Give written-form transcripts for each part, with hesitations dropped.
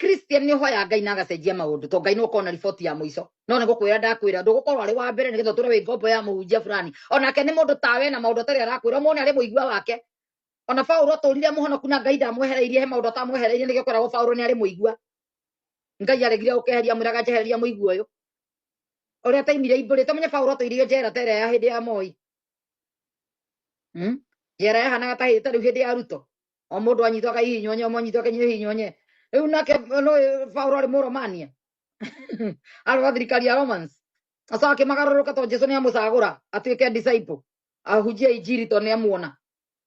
Christian nĩ ũhoya Ngai na agacenjia maũndũ, to Ngai nĩ ũkorwo na riboti ya mũico. No nĩ gũkwĩra ndakwĩra, ndũgũkorwo arĩ wa mbere nĩgetha ũtũre wĩ ngombo ya mũhunjia fulani. Onake nĩ mũndũ tawe na maũndũ atarĩ arakwĩra, ũmwone arĩ mũigua wake. Ona Paulo atũrire mũhonoku na Ngai ndamwehereirie, he maũndũ atamwehereirie, nĩkĩo kwĩragwo Paulo nĩ arĩ mũigua. Ngai aregire gũkeheria, mwĩraga njehereria mũigua ũyũ. Ũrĩa ataimire imbũrĩ, tũmenye Paulo atũirio njera ta ĩrĩa ya hĩndĩ ya Moi. Njera yahanaga ta rĩu hĩndĩ ya Ruto. O mũndũ anyitwo akaihinywo nye, o mũndũ anyitwo akaihinywo nye. Rĩu nake no Paulo arĩ Mũromania. Arĩ wa thirikari ya Romans. Acoka akĩmagarũrũka tondũ Jesu nĩ amũcagũra atuĩke disciple. Ahunjie injiri tondũ nĩ amuona.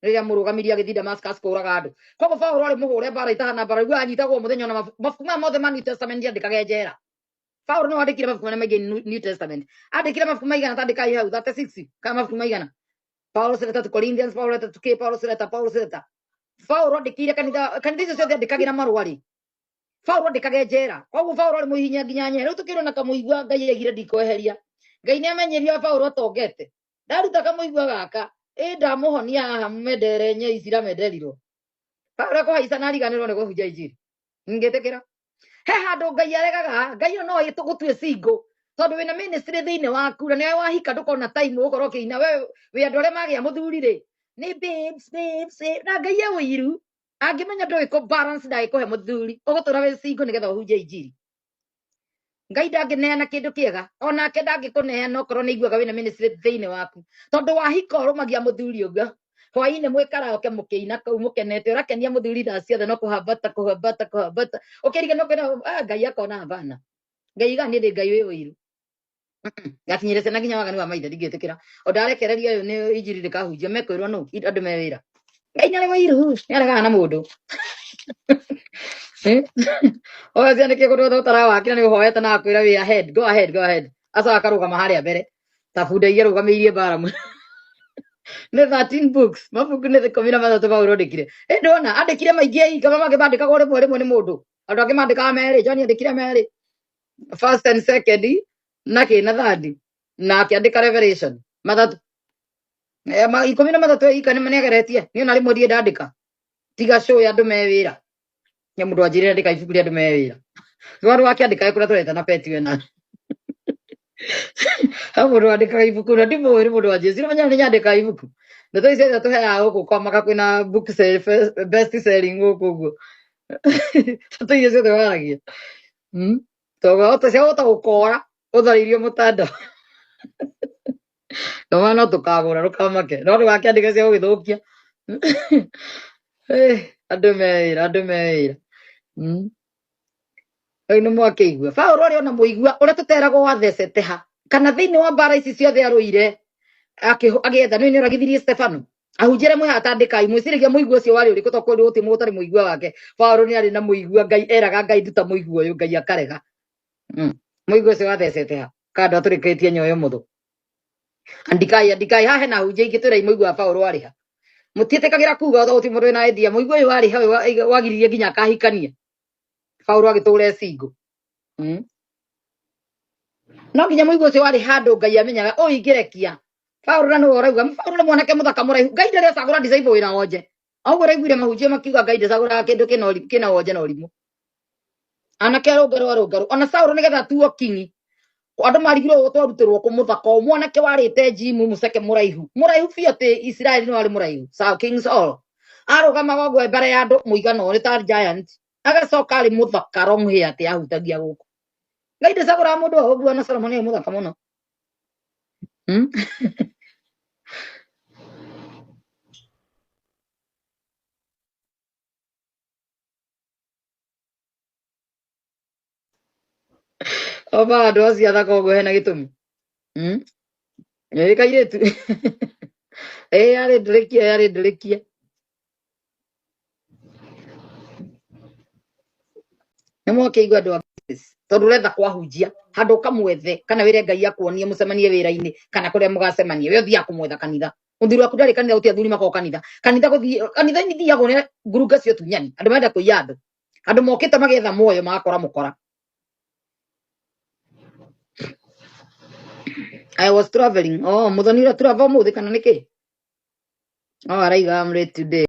Rĩrĩa amũrũgamirie agĩthiĩ Damascus kũũraga andũ. Koguo Paulo arĩ mũhũre mbara itahana mbara, rĩu anyitagwo mũthenya ona mabuku maya mothe ma New Testament ndiandĩkaga njera. Paulo nĩ wandĩkire mabuku marĩa maingĩ New Testament. Andĩkire mabuku maigana tandĩkai hau 36 kana mabuku maigana. Paulo letter to Corinthians, Paulo letter to K, Paulo letter, Paulo letter. Paulo andĩkĩire kanitha, kanitha icio ciothe andĩkagĩra marũa rĩ. Paulo andĩkage njera. Koguo Paulo arĩ mũhihinya nginya nyere. Rĩu tũkĩrwo na kamũigua Ngai aigire ndikweheria. Ngai nĩ amenyeria Paulo atongete. Ndaruta kamũigua gaka, ĩ ndamũhonia haha mendere nye ici ramenderirwo. Paulo akũhaica na ariganĩrwo nĩ kũhunjia injiri. Ngĩtĩkĩra. He handũ Ngai aregaga, Ngai no gũtue single. Tondũ wĩna ministry thĩinĩ waku na nĩwe wahika ndũkona time ũgũkorwo ũkĩina we wĩ andũ arĩa magĩa mũthuri rĩ nĩ babes babes eh, na Ngai e ũiru angĩmenya ndũĩ kũ balance ndagĩkũhe mũthuri ũgũtũra wĩ single nĩgetha ũhunjie injiri. Ngai ndangĩneana kĩndũ kĩega onake ndangĩkũneana okorwo nĩ aiguaga wĩna ministry thĩinĩ waku tondũ wahika ũrũmagia mũthuri ũguo hwainĩ mwĩkaraoke mũkĩina kũu mũkenete ũrakenia mũthuri thaa ciothe no kũhambata kũhambata kũhambata ũkĩriganĩrwo kwĩra ah, Ngai akona hapana Ngai iga niĩ ndĩ Ngai wĩ ũiru. Ngakinyĩra ciana nginya waganu wa maithe ndingĩtĩkĩra. O ndarekereria ũyũ nĩ injiri ndĩkahunjio mekwĩrwo nũ andũ me wĩra. Ngai nĩ arĩ ũiru, nĩ aregana na mũndũ. Oya ciandĩke kũndũ guothe ũtarawakĩra nĩ ũhoete na akwĩra wĩ ahead, go ahead, go ahead. Acoka akarũgama harĩa mbere ta bunda iria arũgamĩirie Balamu. Nĩ 13 books, mabuku nĩ 13 Paulo andĩkire. Ĩ ndona andĩkire maingĩ kaba mangĩ mandĩkagwo rĩmwe rĩmwe nĩ mũndũ. Andũ angĩ mandĩkaga merĩ, John andĩkire merĩ. First and second na kĩ na third na akĩandĩka Revelation mathatũ. 13 ika nĩ nĩageretie niĩ ona rĩmwe ndirĩ ndandĩka tiga show ya andũ me wĩra nĩ mũndũ anjĩrĩra andĩka ibuku rĩa andũ me wĩra rwa rwakĩandĩka kũrĩa tũreta na peti we na he mũndũ wandĩkaga ibuku na ndimũĩ nĩ mũndũ wa Jesu menya nĩ nyandĩkaga ibuku ndeto ici ciothe tũheaga gũkũ kwamaka kwĩna book sale, best selling gũkũ ũguo ndeto iria ciothe waragia tondũ cia gũta gũkora ũtharĩirio mũtandao no no tũkagũra ndũkamake no ndũgakĩandĩke cia gũgĩthũkia. Andũ me wĩra, andũ me wĩra. Rĩu nĩ mwakĩigua Paulo arĩ ona mũigua ũrĩa tũteragwo wathecete ha kana thĩinĩ wa mbara ici ciothe arũire agĩetha nĩ nĩoragithirie Stefano ahunjĩre mwĩ hatandĩkai mwĩciragia mũigua ũcio warĩ ũrĩkũ tondũ kwĩ gũtirĩ mũndũ ũtarĩ mũigua wake. Paulo nĩ arĩ na mũigua Ngai eraga Ngai nduta mũigua ũyũ Ngai akarega. Mũigua ũcio wathecete ha kando atũrĩkĩtie nyoyo mũthũ. Andikai andikai haha hena ahunjia aingĩ twĩrai mũigua wa Paulo warĩ ha. Mũtiĩtĩkagĩra kuga tondũ gũtirĩ mũndũ wĩna idea mũigua ũyũ warĩ ha ũyũ wagiririe nginya akahikania. Paulo agĩtũra e single. No nginya mũigua ũcio warĩ handũ Ngai amenyaga ũyũ ingĩrekia. Paulo na nĩwe ũrauga Paulo nĩ mwanake mũthaka mũraihu Ngai ndarĩ acagũra disciple wĩna wonje. Ũguo ũraiguire mahunjio makiuga Ngai ndacagũraga kĩndũ kĩna wonje na ũrimũ. Anake arũngarũ arũngarũ ona Saũlũ nĩgetha atuo kingi andũ marigirwo twarutĩrwo kũ mũthaka o mwanake warĩte njimu mũceke mũraihu mũraihu biũ atĩ Isiraeli nĩ warĩ mũraihu Saul King Saul arũgamaga ũguo mbere ya andũ mũigana ũrĩ ta giant agacoka arĩ mũthaka long hair atĩ ahutagia gũkũ Ngai ndacagũraga mũndũ o ũguo na Solomon nĩ mũthaka mũno. Oba andũ acio athaka ũguo hena gĩtũmi. Ĩ kairĩtu. Ĩ yarĩ ndũrĩkie yarĩ ndũrĩkie. Nĩ mwakĩigua andũ a tondũ ũretha kwahunjia handũ ũkamwethe kana wĩre Ngai akuonie mũcemanie wĩra-inĩ kana kũrĩa mũgacemania we ũthiaga kũmwetha kanitha mũthuri waku ndarĩ kanitha gũtirĩ athuri makoragwo kanitha kanitha gũthiĩ kanitha nĩ ithiagwo nĩ ngurunga cia ũtunyani andũ marenda kũiya andũ andũ mokĩte magetha muoyo magakora mũkora. I was traveling. Oh, mũthoni ũrĩa travel ũmũthĩ kana nĩkĩ? Oh, araiga I'm late today.